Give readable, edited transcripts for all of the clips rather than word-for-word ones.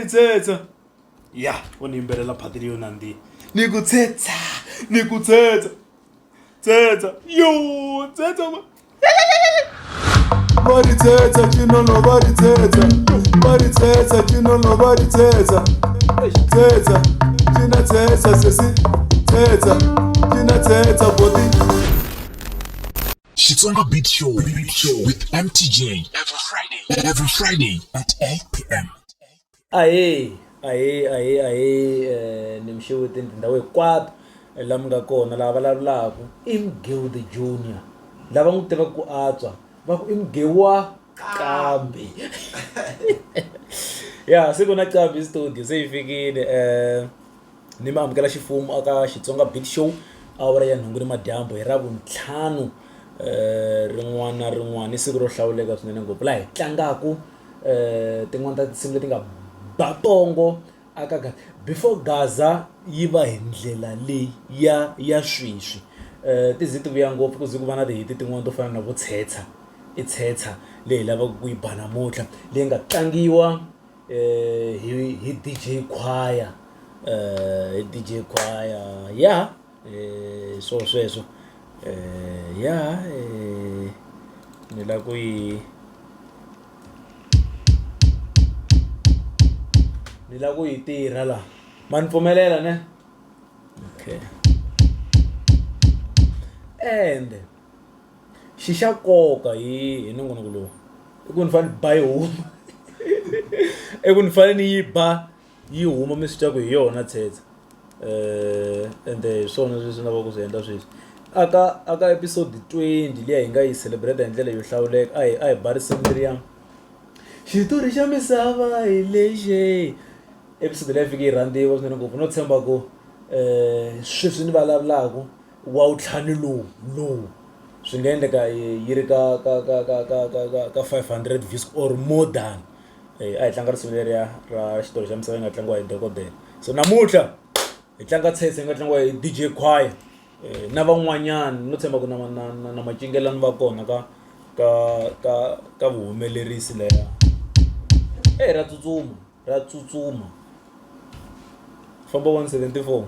tsetsa ya vo ni yimbelela phati leyo nandziha ni ku tsetsa ni ku tsetsa tsetsa yo tsetsa ma Va ri tsetsa cinono va ri tsetsa va ri tsetsa cinono va ri tsetsa tsetsa cina tsetsa sesi tsetsa cina tsetsa boti. Xitsonga Beat Show, Beat Show with MTJ every Friday, every Friday at 8 p.m. Ahee, ahee, ahee, ahee eh, ni mi xeweteni tindhawu hinkwato la mi nga kona laha vulavulaka i Mgewu the Junior lava n'wi tivaka ku antswa va ku i Mgewu wa Qambi ya se ku na Qambi studio se yi fikile um ni mi amukela ximfumo aka Xitsonga Beat Show awara ya nhungu ni madyambu hi Ravuntlhanu rin'wana na rin'wana i siku ro hlawuleka swinene ngopfu laha hi tlangaku tin'wani ta tinsimu leti nga ba pongo aka Gaza before Gaza yi va hi ndlela leyi ya ya sweswi ti ze ti vuya ngopfu ku ze ku va na ti-hit tin'wani to fana na vo Tshetsha i Tshetsha leyi hi lavaka ku yi ba namuntlha leyi nga tlangiwa hi hi D_J Khwaya hi D_J Khwaya ya swo sweswo ya ni lava ku yi ni lava ku yi tirha la ma ni pfumelela ne okay ende xi xa nkoka hi hi nongonoko lowu i ku ni fanele ni ba yi huma i ku ni fanele ni yi ba yi huma mi swi twa ku hi yona tshetsha ende hi swona leswi ni lavaka ku swi endla sweswi aka aka episode 20 liya hi nga yi celebrate hi ndlela yo hlawuleka a hi a hi ba risimu leriya xitori xa misava hi lexi episode leyi fike yi rhandziwa swinene ngopfu no tshemba ku sweswi ni vulavulaka wa wutlhanu lowu lowu swi nga endleka yi ri ka ka ka ka ka ka ka ka 500 views or more than a hi tlanga risimu leriya ra xitori xa misava yi nga tlangiwa hi dokodela so namuntlha hi tlanga tshetse yi nga tlangiwa hi D_J Khwaya na van'wanyana no tshemba ku na na na na macingelani va kona ka ka ka ka vuhumelerisi leya e ra tsutsuma ra tsutsuma famba 174.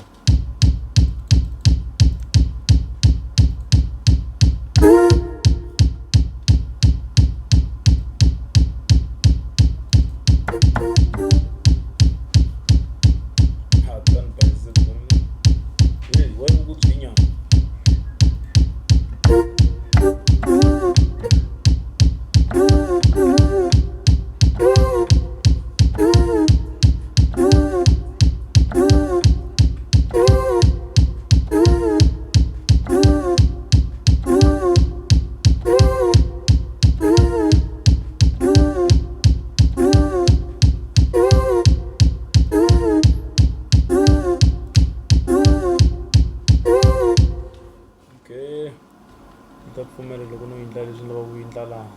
Okay ni ta pfumela loko no endla leswi ni lavaka ku endla laha.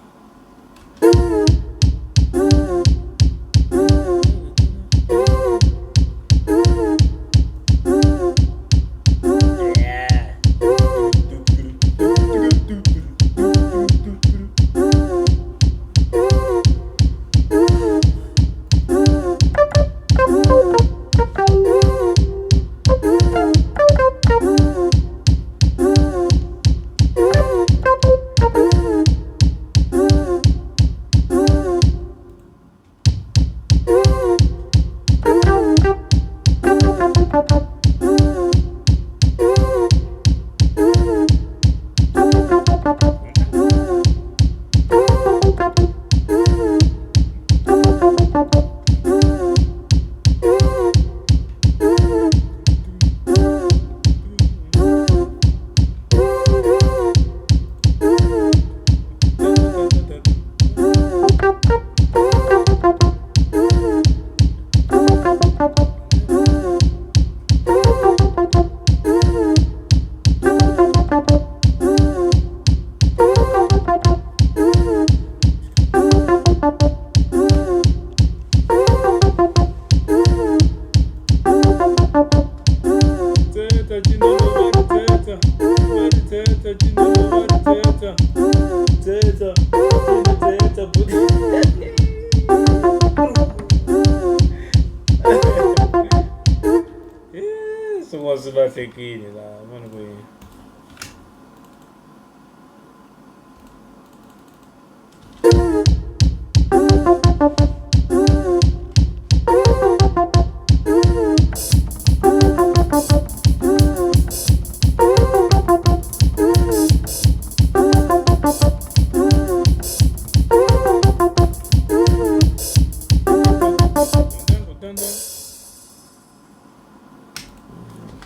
Swi lahlekile laha mani ku yini.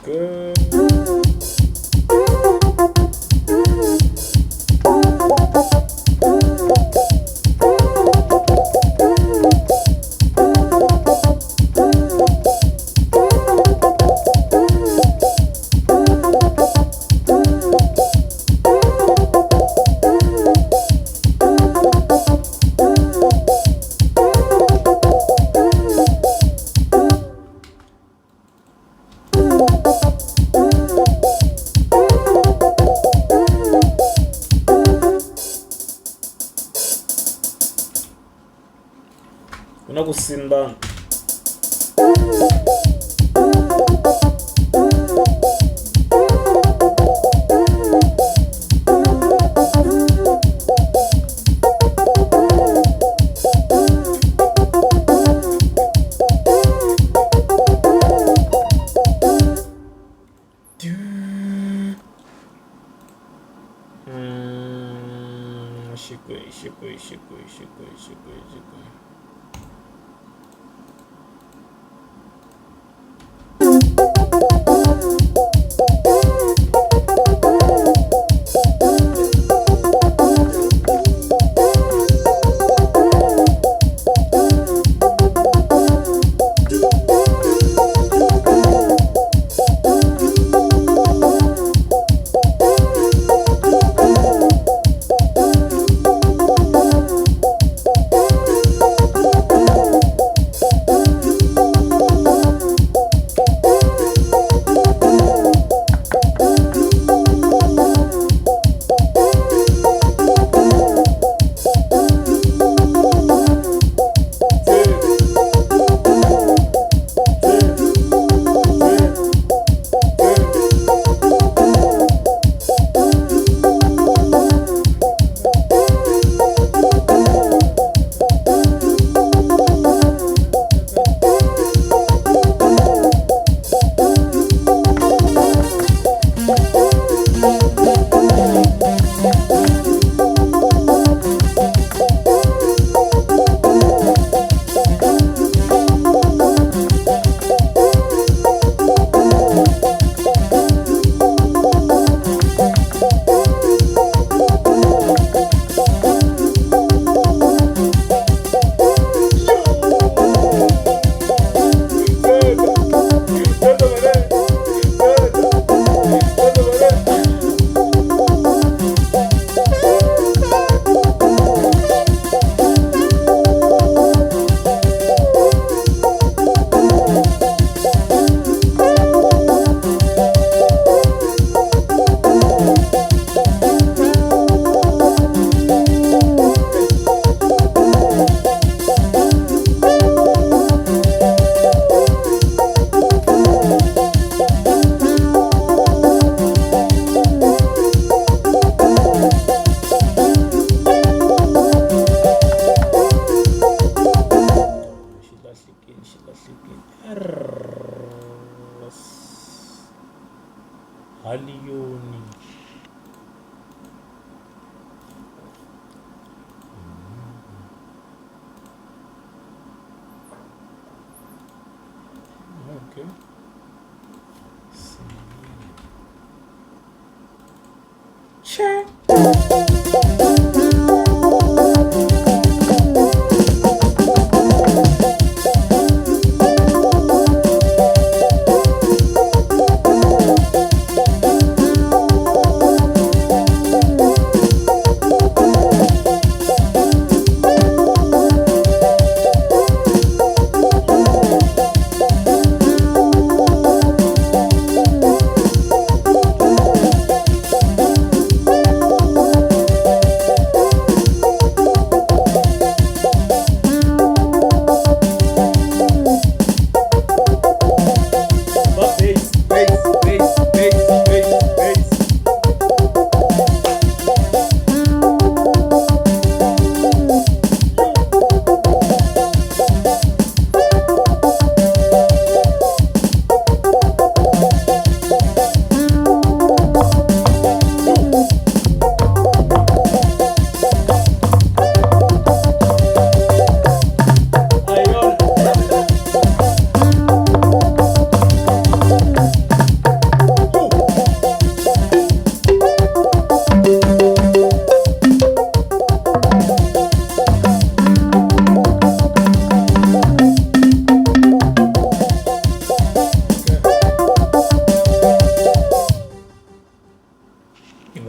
Good. Ku na ku simbana. Xikwihi xikwihi xikwihi xikwihi xikwihi xikwihi. Haliyoni. Okay. Check.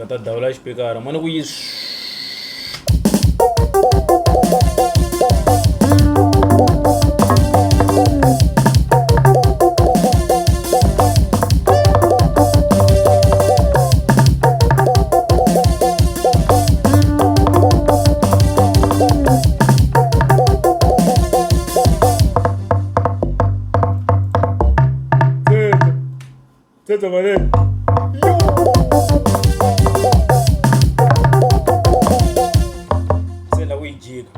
ta dawula xipikara mani ku yi Tsetsa valeni. Se la ku yi jika.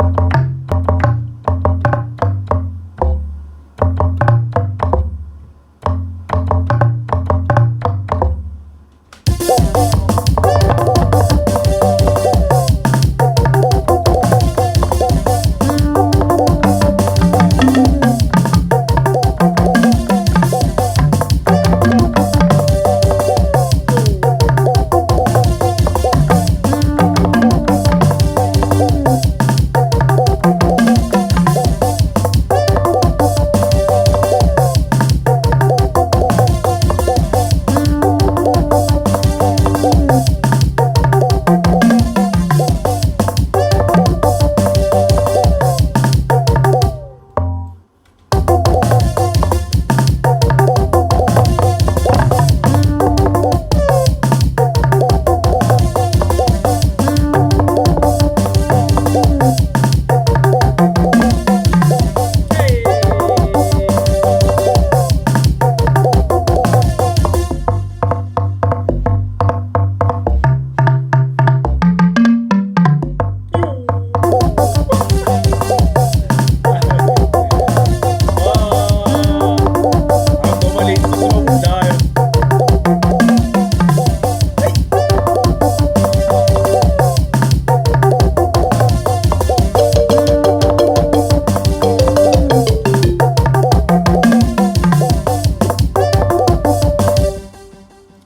Nghoma leyi tsutsuma ku dlaya.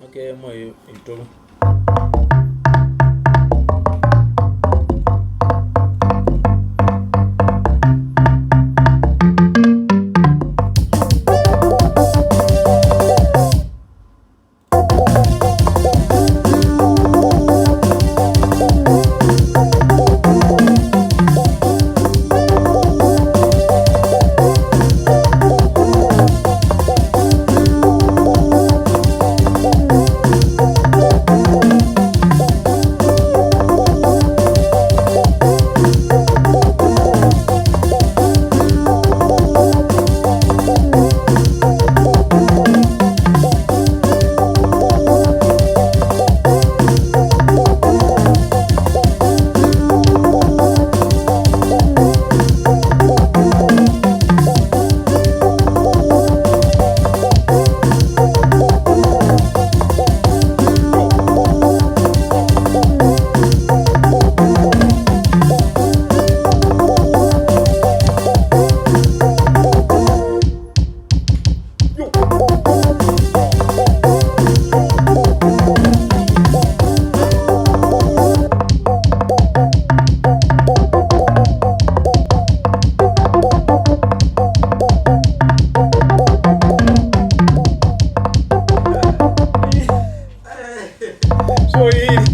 Okay, mo hi twa. Swo yini?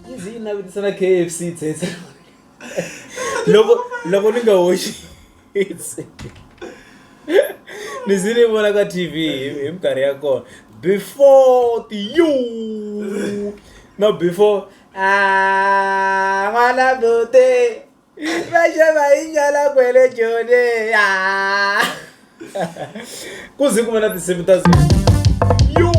Yi ze yi navetisa na K_F_C Tsetsa. Loko ni nga hoxi ni ze ni vona ka T_V hi minkarhi ya kona before ti you na before a n'wana buti va xava hi nyala kwele Joni a ku ze ku va na tinsimu ta yo.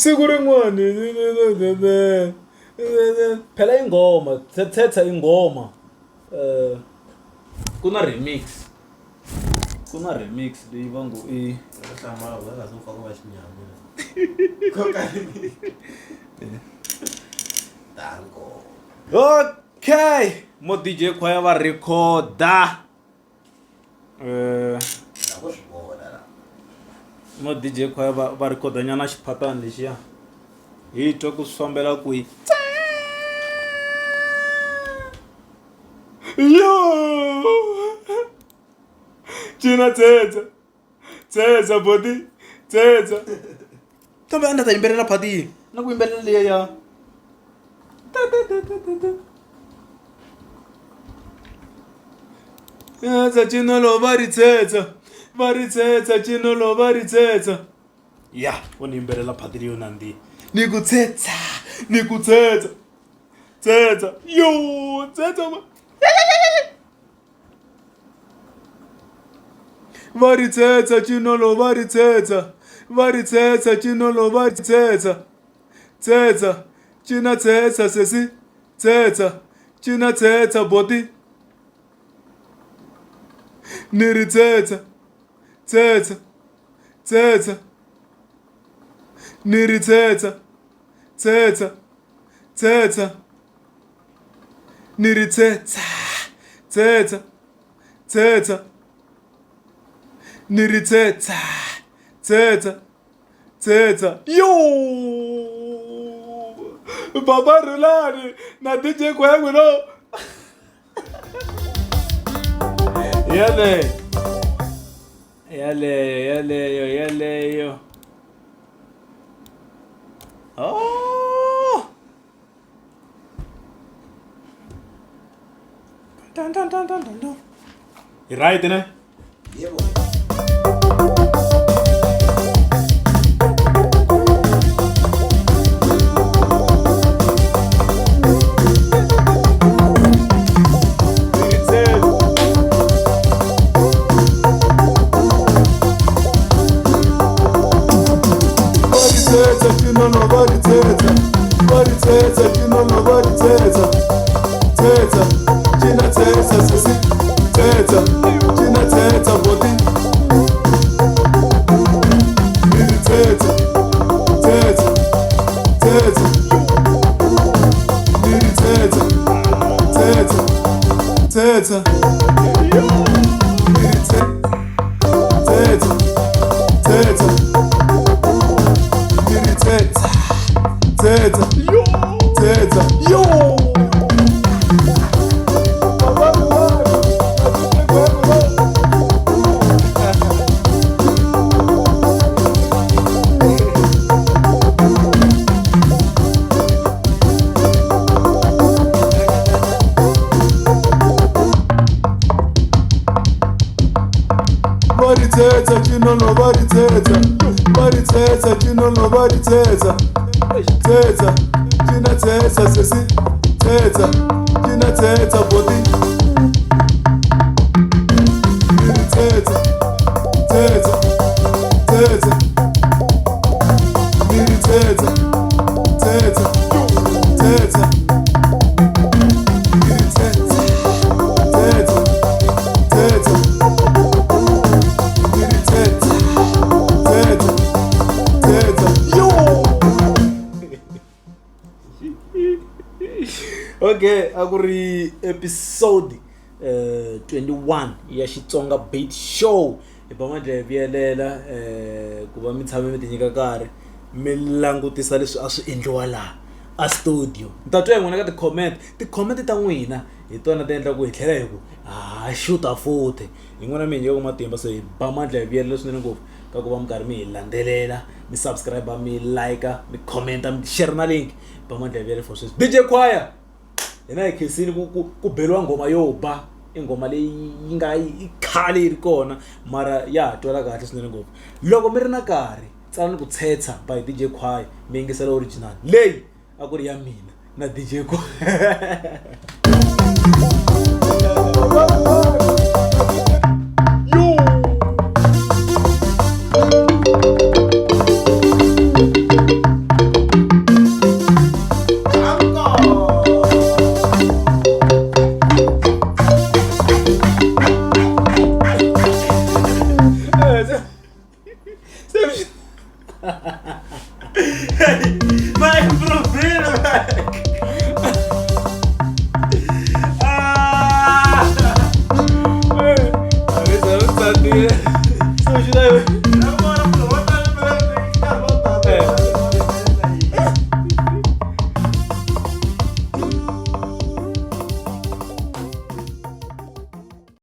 Siku rin'wani phela i nghoma thetha i nghoma ku na remix ku na remix leyi va ngo i Hlamala u nga se u faka va xinyami. Danko. Okay, mo DJ Khwaya va recorda. Na ku swi vona la. Mo DJ Khwaya va recorda nyana xiphatani lexiya. Hi twa ku swi fambela kwihi. Yo! Cina tsetsa. Tsetsa boti. Tsetsa. Kambe a ni ta yimbelela phati yihi? Na ku yimbelela liya ya ta ta ta ta ta ta. Tsetsa cinolo va ri tsetsa. Va ri tsetsa cinolo va ri tsetsa. Ya, u ni yimbelela phati leyo nandziha. Ni ku tsetsa, ni ku tsetsa. Tsetsa. Yo, tsetsa ma. Va ri tsetsa cinolo va ri tsetsa. Va ri tsetsa cinolo va ri tsetsa. Tsetsa, cina tsetsa sesi. Tsetsa, cina tsetsa boti. Ni ri tsetsa, tsetsa, tsetsa. Ni ri tsetsa, tsetsa, tsetsa. Ni ri tsetsa, tsetsa, tsetsa. Ni ri tsetsa, tsetsa, tsetsa. Yo! Baba Rhulani na DJ Khwaya no. Yaleyo. Yaleyo, yaleyo, yaleyo. Oh! Dun, dun, dun, dun, dun, dun. Hi right ne? Yebo. Va ri tsetsa cinolo va ri tsetsa. Va ri tsetsa cinolo va ri tsetsa. Tsetsa, cina tsetsa sesi. Tsetsa, cina tsetsa boti. Ni ri tsetsa, tsetsa, tsetsa. Ni ri tsetsa, tsetsa, tsetsa. Ni ri tsetsa, tsetsa. Ni ri tsetsa, tsetsa, tsetsa. Yo! Va ri tsetsa cinolo va ri tsetsa. Va ri tsetsa cinolo va ri tsetsa. Tsetsa, cina tsetsa sesi. Tsetsa, cina tsetsa boti. Ni ri tsetsa, tsetsa, tsetsa. Ni ri tsetsa, tsetsa, tsetsa. Ni ri tsetsa, tsetsa, tsetsa. Ni ri tsetsa, tsetsa, tsetsa. Yo! Okay, a ku ri episode 21 ya Xitsonga Beat Show. Hi ba mandla hi vuyelela ku va mi tshame mi ti nyika nkarhi mi langutisa leswi a swi endliwa laha a studio. Ni ta twa hi n'wina ka ti-comment, ti-comment ta n'wina hi tona ti endla ku hi tlhela hi ku ha xuta futhi. Hi n'wina mi hi nyikaka matimba so hi ba mandla hi vuyelela swinene ngopfu ka ku va mi karhi mi hi landzelela, mi subscribe, mi like, mi comment, mi share na link. Ba mandla hi vuyele for sweswi. DJ Khwaya hina hi khensile ku ku ku beriwa nghoma yo ba i nghoma leyi yi nga yi khale yi ri kona mara ya ha twala kahle swinene ngopfu. Loko mi ri na nkarhi tsalani ku tsetsa by DJ Khwaya mi yingisela original leyi a ku ri ya mina na DJ Khwaya. Yo! So should I?